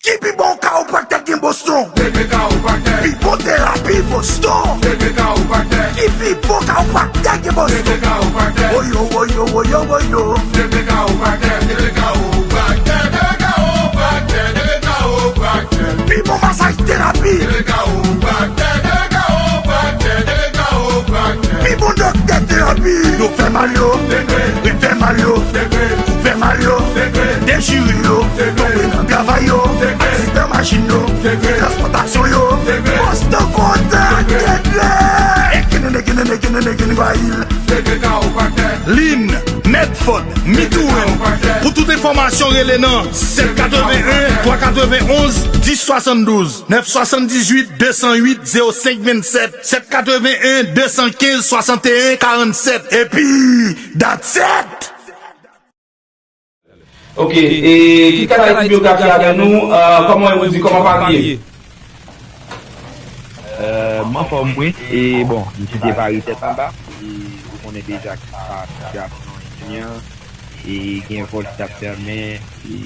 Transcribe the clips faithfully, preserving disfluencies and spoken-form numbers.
Ki pi bon kawopratè gen Boston? Pi bon terapi Boston. Ki pi bon kawopratè gen Boston? Woyo, woyo, woyo, woyo. Pi bon masaj terapi. Pi bon doktè terapi. Yo fè mal yo, refè mal yo, kouvè mal yo, dechire yo, tonbe nan travay yo, aksidan machin yo, transpòtasyon yo, Boston kontak tèt la. Ekenene, kenene, kenene, kenene, vayil. Lin, Medford, Midway. Pou tout enfòmasyon, rele nan sèt katreven en, twa katreven onz, dis swasanndouz, nèf swasanndizuit, de san uit, zewo senk vennsèt, sèt katreven en, de san kenz, swasanteyen, karannsèt. Epi, that's it! Ok, e ki kay etibyografi avè nou, euh, kòman yo di, kòman Pari ye? Euh, m anfòm, wi. E bon, m kite Pari tèt anba. E ou konnen deja ki sa sitiyasyon etidyan. E gen vòl ki ap fèmen. E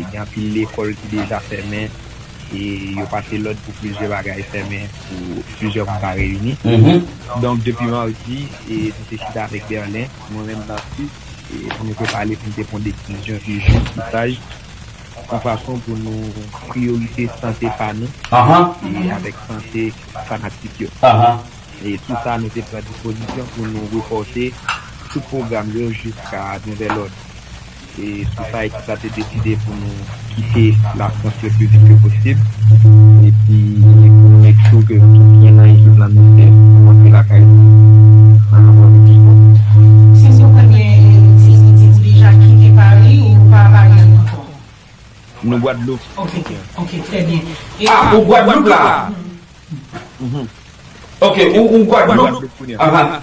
gen anpil lekòl ki deja fèmen. E yo pase lòd pou plizyè bagay fèmen, pou plizyè moun pa reyini. Donk, depi madi, e nou te chita avèk Berlin, mwen menm nan sid, e pou nou te pale, pou nou te pran desizyon ki jis, ki saj, yon fason pou nou priyorite sante pa nou, e avèk sante fanatik yo. E sou sa, nou te pran dispozisyon pou nou repòte tout pwogram yo jiska nouvèl òd. E sou sa, ekip la te deside pou nou kite Lafrans le pli vit ke posib. Epi pou nou make sure ke tout byen nan ekip la nou te pou antre lakay nou nan bon kondisyon. Si m konprann byen, Tini di ou deja kite Pari, ou pa Pari ankò? Nou Gwadloup. Ok, ok, trè byen. E ah, ou Gwadloup la? Mhm. Ok, ou, ou Gwadloup. Gwadloup kounye a. Aha.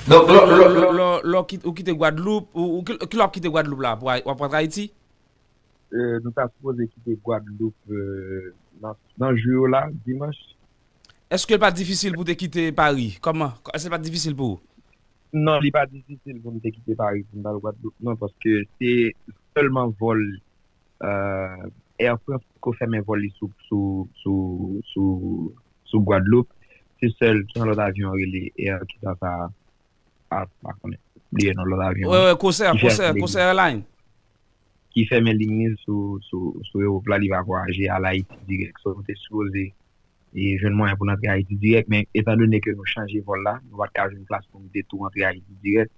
Donk, lò, lò, lò, lò, lò, lò, lò, lò kit-, ou kite Gwadloup, ou, ou ki, ki lè w ap kite Gwadloup la? Pou ay-, w ap rantre Ayiti? Euh, nou ta sipoze kite Gwadloup, euh, nan, nan jou yo la, dimanch. Èske l pa t difisil pou w te kite Pari? Kòman? Èske l pa t difisil pou ou? Non, li pa difisil pou m te kite Pari pou m t al Gwadloup, non, paske se sèlman vòl euh, Air France poko fèmen vòl li sou, sou, sou, sou, sou Gwadloup. Se sèl, ki yon lòt avyon rele Air, ki sa sa, a, pa konnen, bliye non lòt avyon an. Wè, wè, Corsair, ki fè Corsair, Corsair Airlines. Ki fèmen liy li sou, sou, sou Ewòp la, li pa vwayaje al Ayiti dirèk. So, nou te sipoze, e, jwenn mwayen pou n antre Ayiti dirèk, men etandone ke nou chanje vòl la, nou pa t ka jwenn plas pou nou te tou antre Ayiti dirèk.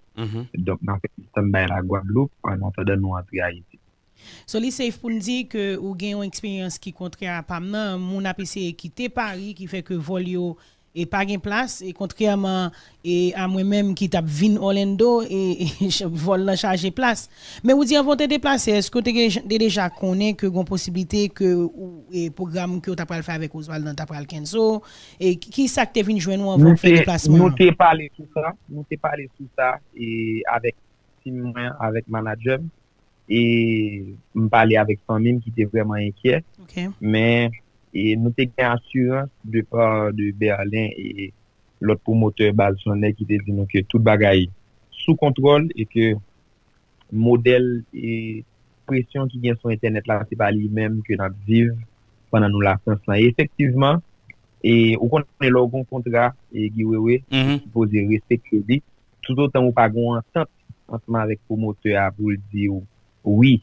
Donk, n a fè stand-by la Gwadloup, an atandan nou antre Ayiti. So, li safe pou n di ke ou gen yon eksperyans ki kontrè a pa m nan, moun ap eseye kite Pari, ki fè ke vòl yo, e pa gen plas, e kontrèman, e a mwen menm ki t ap vin Orlando, e, e ch-, vòl lan chaje plas. Men ou di anvan w te deplase, èske w te gen, te deja konnen ke gon posiblite ke ou, e pwogram ke w ta pral fè avèk Osvaldo an ta pral cancel? E ki, ki sa k te vin jwenn ou anvan w fè deplasman an? Nou te pale sou sa, nou te pale sou sa, e avèk tim mwen, avèk manadjè m. E m pale avèk fanmi m ki te vrèman enkyè. Men, e nou te gen asirans de pa de Berlin e lòt pwomotè baz Sonnè ki te di nou ke tout bagay sou kontwòl e ke modèl, e presyon ki gen sou entènèt la, se pa li menm ke n ap viv pandan nou Lafrans lan. E efektivman, e ou konnen lè w gen yon kontra, e Guy Wewe, ou sipoze respekte li. Toutotan ou pa gen yon antant ansanm avèk pwomotè a pou l di w wi,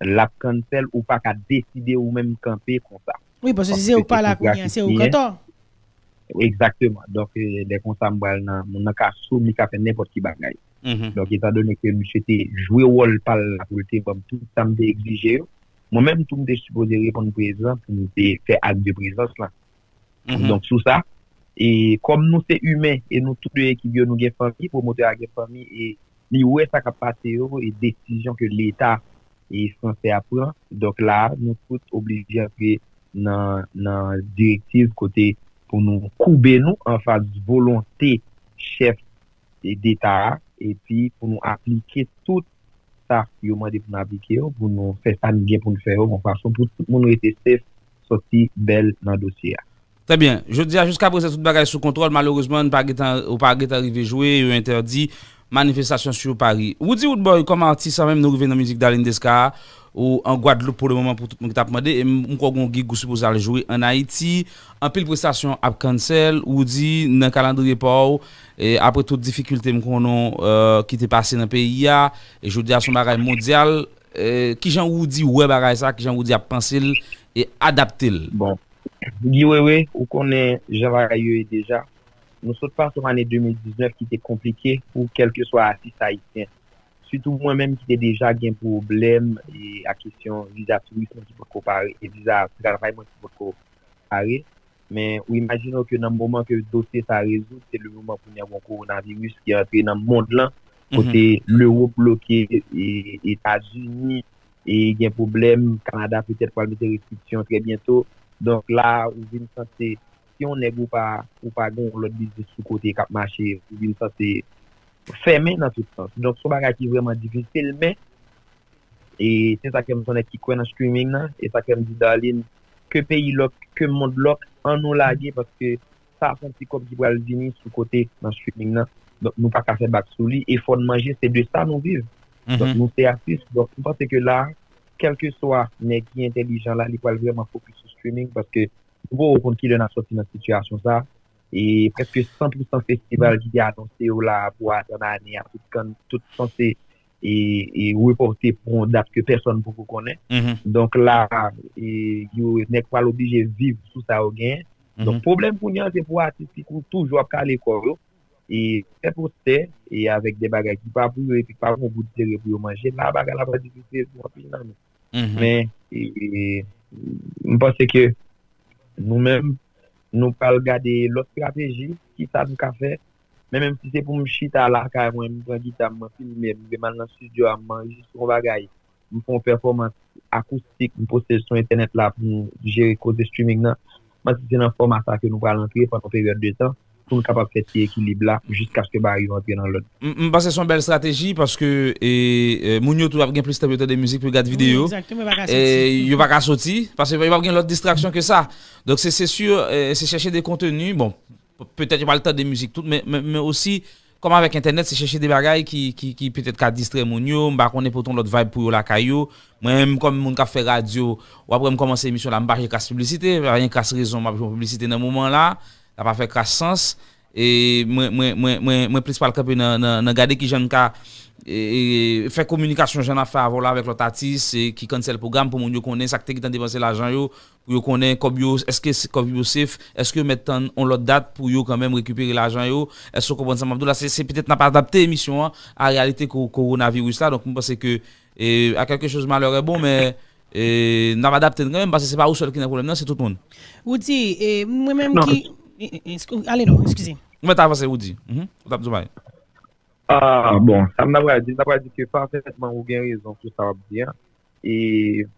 l ap cancel, ou pa ka deside ou menm kanpe konsa. Wi, paske si se ou k pa la kounye a, se ou k antò. Egzakteman. Donk, e, lè konsa m pral nan, moun nan ka sou m, li ka fè nenpòt ki bagay. Donk, etandone ke misye te jwe wòl pa l la pou l te ban m tout sa m te egzije yo, mwen menm tou m te sipoze reponn prezan pou m te fè ak de prezans lan. Donk, sou sa, e kòm nou se imen e nou tou de ekip yo, nou gen fanmi, pwomotè a gen fanmi, e li wè sa k ap pase yo, e desizyon ke Leta, e fransè a pran. Donk, la a, nou tout oblije antre nan, nan direktiv kote pou nou koube nou anfas volonte chèf e deta a, epi pou nou aplike tout sa yo mande pou nou aplike yo, pou nou fè sa n gen pou n fè yo, yon fason pou tout moun rete safe, sòti bèl nan dosye a. Trè byen. Jodi a, jiskaprezan, tout bagay sou kontwòl. Malerezman, n pa gentan, ou pa gentan rive jwe, yo entèdi manifestasyon sou Pari. Roody Roodboy, kòm atis, anmenm nou rive nan mizik Darline Desca a, ou an Gwadloup pou le moman pou tout moun ki t ap mande. E m, m kwè w gen yon gig ou sipoze al jwe ann Ayiti. Anpil prestasyon ap cancel. Ou di nan kalandriye pa w, e apre tout difikilte m konnen w, e, ki te pase nan peyi a, e jodi a se yon bagay mondyal, e, kijan ou di wè bagay sa, kijan ou di ap panse l e adapte l? Bon, Guy Wewe, ou konnen jan bagay yo ye deja. Nou sot pase yon ane de mil diznèf ki te konplike pou kèlkeswa atis ayisyen. Sitou mwen menm ki te deja gen pwoblèm e, ak kesyon viza touris mwen ki potko pare, e viza travay mwen ki potko pare. Men ou imajine w ke nan moman ke dosye sa rezoud, se le moman kounye a gen kowonaviris ki antre nan mond lan, kote Lewop bloke, e Etazini e gen pwoblèm, Kanada petèt pral mete restriksyon trè byento. Donk la, ou vin sanse, si yon nèg ou pa, ou pa gen yon lòt biznis sou kote k ap mache, ou vin sanse fèmen nan tout sans. Donk, se yon bagay ki vrèman difisil, men, e se sa k fè m se yon nèg ki kwè nan streaming nan, e sa k fè m di, Darline, ke peyi lòk, ke mond lòk, ann nou lage, paske sa se yon ti kòb ki pral vini sou kote nan streaming nan. Donk, nou pa ka fè bak sou li, e fò n manje, se de sa nou viv. Donk, nou se atis. Donk, m panse ke la, kèlkeswa nèg ki entèlijan la, li pral vrèman fokis sou streaming, paske nou poko konn kilè n ap sòti nan sitiyasyon sa. E prèske san pou san festival ki te anonse yo la pou atann ane a, tout kann, tout sanse e, e repòte pou yon dat ke pèsòn poko konnen. Donk la, e, yo, nèg pral oblije viv sou sa yo genyen. Donk pwoblèm kounye a, se pou atis ki kou-, toujou ap kale kò yo, e fè postè, e avèk de bagay ki pa pou yo, epi ki pa pou yon bout sere pou yo manje. La, bagay la pral difisil pou anpil nan nou. Men, e, m panse ke nou menm, nou pral gade lòt estrateji, kisa nou ka fè. Men menm si se pou m chita lakay mwen, m pran gita m, mwen filme, m vle m al nan estidyo a, m anrejistre yon bagay, m fè yon pèfòmans akoustik, m poste l sou entènèt la pou m jere koze streaming nan, m panse se nan fòma sa ke nou pral antre pandan yon peryòd de tan pou nou kapab fè ti ekilib la jiskaske bagay yo antre nan lòd. M, m panse se yon bèl estrateji paske, e, e, moun yo tou ap gen plis tan pou yo tande mizik, pou yo gade videyo. Wi, egzakteman, yo pa ka soti. E yo pa ka soti paske yo p ap gen lòt distraksyon ke sa. Donk, se, se si, e, se chèche de konteni. Bon, p-, petèt yo pral tande mizik tout, men, men, men osi, kòm avèk entènèt, se chèche de bagay ki, ki, ki petèt ka distrè moun yo. M pa konnen pote yon lòt vibe pou yo lakay yo. Mwen menm, kòm moun k ap fè radyo, w ap wè m kòmanse emisyon la, m pa jwe kras piblisite, pa gen kras rezon m ap jwe yon piblisite nan moman la. Sa pa fè kras sans. E mwen, mwen, mwen, mwen, mwen plis pral kanpe nan, nan, nan gade kijan n ka, e, e, fè kominikasyon jan n ap fè avè w la avèk lòt atis, e, ki cancel pwogram pou moun yo konnen sa k te gentan depanse lajan yo, pou yo konnen kòb yo, èske se, kòb yo safe, èske yo mèt tann yon lòt dat pou yo kanmenm rekipere lajan yo, èske w konprann sa m ap di w la? Se, se petèt n ap adapte emisyon an a reyalite ko-, kowonaviris la, donk m panse ke, e, à quelque chose malheur est bon, men, e, n ap adapte n kanmenm, paske se pa ou sèl ki nan pwoblèm nan, se tout moun. Woody, e, mwen menm ki, e, e, ale non, eskize. Ou mèt avanse, Woody. Mhm. Ou t ap di w bagay. Ah, bon, sa m ta pral di, m ta pral di ke pafètman ou gen rezon sou sa w ap di an. E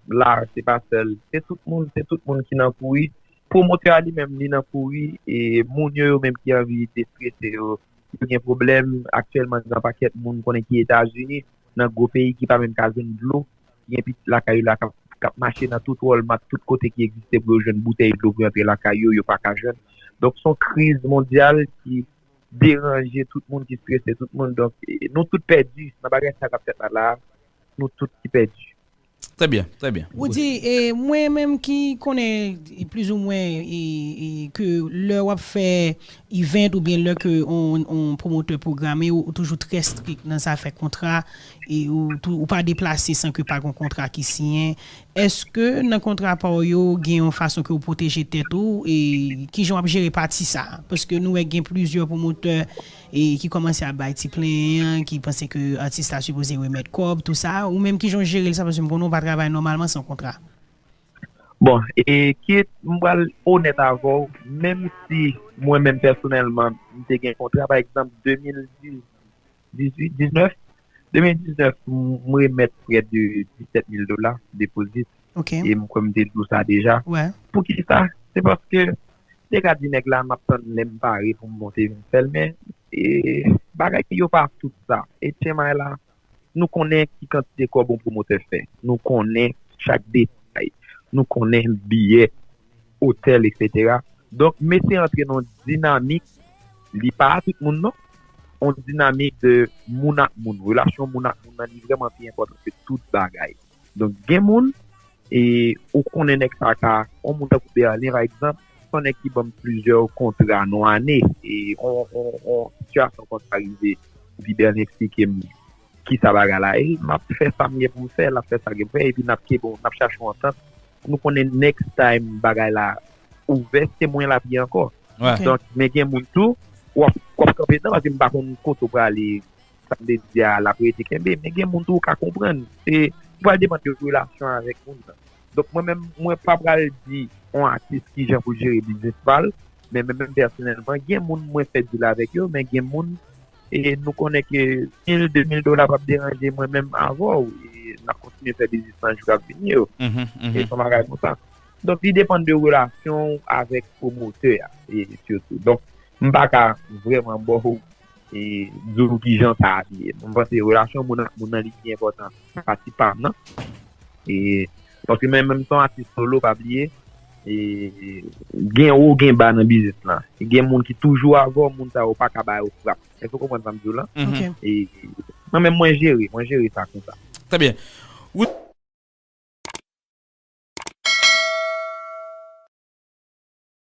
la, se pa sèl, se tout moun, se tout moun ki nan kouri. Pwomotè a li menm, li nan kouri, e moun yo, yo menm ki anvi destrese yo, yo gen pwoblèm. Aktyèlman, gen yon pakèt moun konnen ki Etazini, nan gwo peyi ki pa menm ka jwenn dlo, ki gen pitit lakay yo la k ap, k ap mache nan tout Walmart, tout kote ki egziste pou yo jwenn boutèy dlo pou yo antre lakay yo, yo pa ka jwenn. Donk, se yon kriz mondyal ki deranje tout moun, ki strese tout moun. Donk, e, nou tout pèdi nan bagay sa k ap fèt la, la, nou tout ki pèdi. Trè byen, trè byen. Woody, e, mwen menm ki konnen, e, plizoumwen, e, e, ke lè w ap fè event oubyen lè ke on, on pwomotè pwograme, ou, ou toujou trè strik nan zafè kontra, e ou, tou, ou pa deplase san ke pa gen kontra ki siyen. Èske nan kontra pa w yo, gen yon fason ke w pwoteje tèt ou, e kijan w ap jere pati sa a? Paske nou wè gen plizyè pwomotè, e ki kòmanse ap bay ti plenyen, ki panse ke atis la sipoze remèt kòb, tou sa. Ou menm, kijan w jere l sa? Paske m konnen w pa travay nòmalman san kontra. Bon, e kit m pral onèt avè w, menm si mwen menm pèsonèlman, m te gen kontra, pa egzanp, de mil dizuit, diznèf, de mil diznèf, m, m remèt prè de disèt mil dola depozit. Ok. E m kwè m te di w sa deja. Wè. Poukisa? Se paske m te ka di nèg la, m ap tann lè m pare pou m monte vin fè l, men, e, bagay yo pa tout sa. E T M I la, nou konnen ki kantite kòb yon pwomotè fè. Nou konnen chak detay. Nou konnen biyè, otèl, etsetera. Donk, m eseye antre nan yon dinamik, li pa a tout moun non, yon dinamik de moun ak moun. Relasyon moun ak moun nan, li vrèman pi enpòtan ke tout bagay. Donk, gen moun, e ou konnen nèg sa ka, yon moun tankou Berlin, pa egzanp, se yon nèg ki ban m plizyè kontra nan ane, e on, on, on sitiyasyon konsa rive, epi Berlin eksplike m ki sa bagay la ye, m ap fè sa m gen pou m fè, l ap fè sa l gen pou l fè, epi n ap kenbe, n ap chache yon antant. Nou konnen next time bagay la ouvè, se mwen l ap ye ankò. Donk, men gen moun tou, w ap, w ap kanpe nan, paske m pa konn kote w prale, sa m te di a, l ap rete kenbe, men gen moun tou, ou ka konprann. Se, ou pral depann de relasyon avèk moun nan. Donk, mwen menm, mwen pa pral di yon atis ki jan pou l jere biznis pa l, men mwen menm pèsonèlman, gen moun mwen fè deal avèk yo, men gen moun e nou konnen ke mil, de mil dola p ap deranje mwen menm avè w, e n ap kontinye fè biznis nan jou k ap vini yo. E se yon bagay konsa. Donk, li depann de relasyon w avèk pwomotè a, e sitou. Donk, m pa ka vrèman ba w, e di w ki jan sa ap ye. Mwen panse relasyon moun ak moun nan li pi enpòtan nan pati pa m nan. E, paske mwen menm se yon atis solo, pa bliye, e, gen wo, gen ba nan biznis lan. Gen moun ki toujou avè w, moun sa yo pa ka ba yo frap. Èske w konprann sa m di w la? E, mwen menm, mwen jere, mwen jere sa konsa. Trè byen.